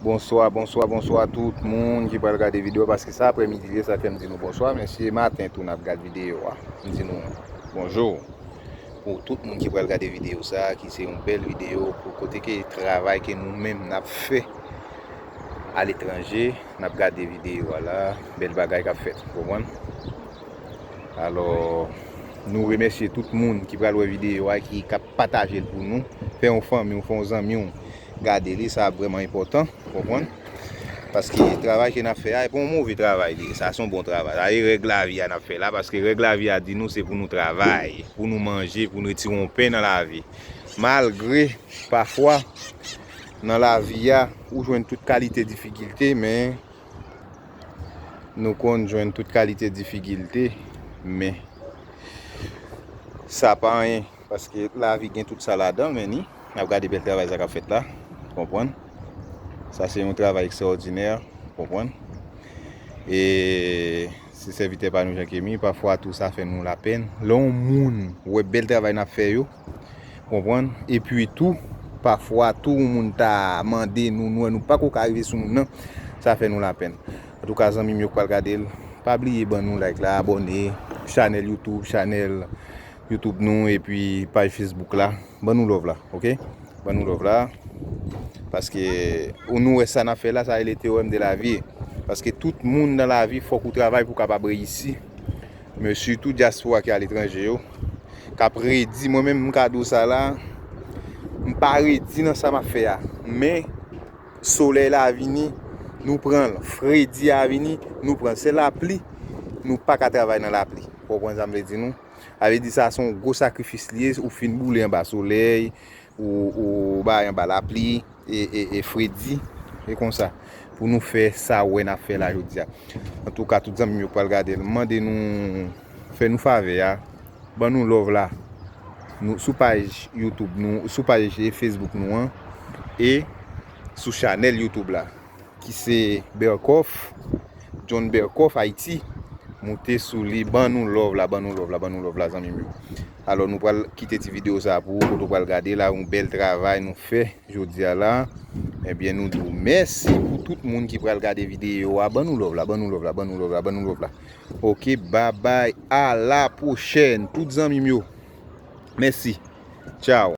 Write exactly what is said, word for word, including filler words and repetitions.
Bonswa, bonswa, bonswa tout moun ki pral gade videyo a, paske sa aprèmidi li ye, sa fè m di nou bonswa, men se maten tou n ap gade videyo a. M di nou bonjou. Pou tout moun ki pral gade videyo sa, ki se yon bèl videyo pou kote ke travay ke nou menm n ap fè aletranje, n ap gade videyo a la, bèl bagay k ap fèt, ou konprann? Alò, nou remèsye tout moun ki pral wè videyo a, ki k ap pataje l pou nou. Fè yon fanmi w, fè yon zanmi w gade li, sa ap vrèman enpòtan, ou konprann? Paske travay ke n ap fè a, e pa yon move travay li ye, sa se yon bon travay. Sa e règ lavi a n ap fè la, paske règ lavi a di nou se pou nou travay, pou nou manje, pou nou retire yon pen nan lavi. Malgre, pafwa, nan lavi a, ou jwenn tout kalite difikilte, men nou konn jwenn tout kalite difikilte, men sa pa anyen, paske lavi gen tout sa ladan l, men ni, n ap gade bèl travay sa k ap fèt la, konprann? Sa se yon travay ekstraòdinè, konprann? E se sèvitè pa nou Jean Kemi, pafwa tou sa fè nou lapenn. Lè yon moun wè bèl travay n ap fè yo, konprann? Epi tou, pafwa tou yon moun ta mande nou, nou wè nou pako ka rive sou moun nan, sa fè nou lapenn. Antouka, zanmi m yo k pral gade l, pa bliye ban nou like la, abòne, chanèl YouTube, chanèl YouTube nou, epi paj Facebook la. Ban nou love la, oke? Ban nou love la. Paske ou nou wè sa n ap fè la, sa rele théorème de la vie. Paske tout moun nan lavi, fòk ou travay pou w kapab reyisi. Men sitou dyaspora ki aletranje yo, k ap redi, mwen menm m ka di w sa la, m pa redi nan sa m ap fè a. Men solèy la vini, nou pran l. Fredi a vini, nou pran l. Se lapli, nou pa ka travay nan lapli. Ou konprann sa m vle di nou? Sa vle di sa se yon gwo sakrifis li ye, ou fin boule anba solèy, ou, ou bay anba lapli, e, e, e fredi, e konsa. Pou nou fè sa w wè n ap fè la jodi a. Antouka, tout zanmi m yo k pral gade l, m mande nou fè nou favè a, ban nou love la. Nou, sou paj YouTube nou, sou paj Facebook nou an, e sou chanèl YouTube la, ki se Berkoff, John Berkoff Haïti. Moute sou li, ban nou love la, ban nou love la, ban nou love la, zanmi m yo. Alò, nou pral kite ti videyo sa pou ou, kote w pral gade la, yon bèl travay nou fè jodi a la. Ebyen, nou di w mèsi pou tout moun ki pral gade videyo a. Ban nou love la, ban nou love la, ban nou love la, ban nou love la. Oke, babay, a la pwochèn, tout zanmi m yo. Mèsi. Tchaw.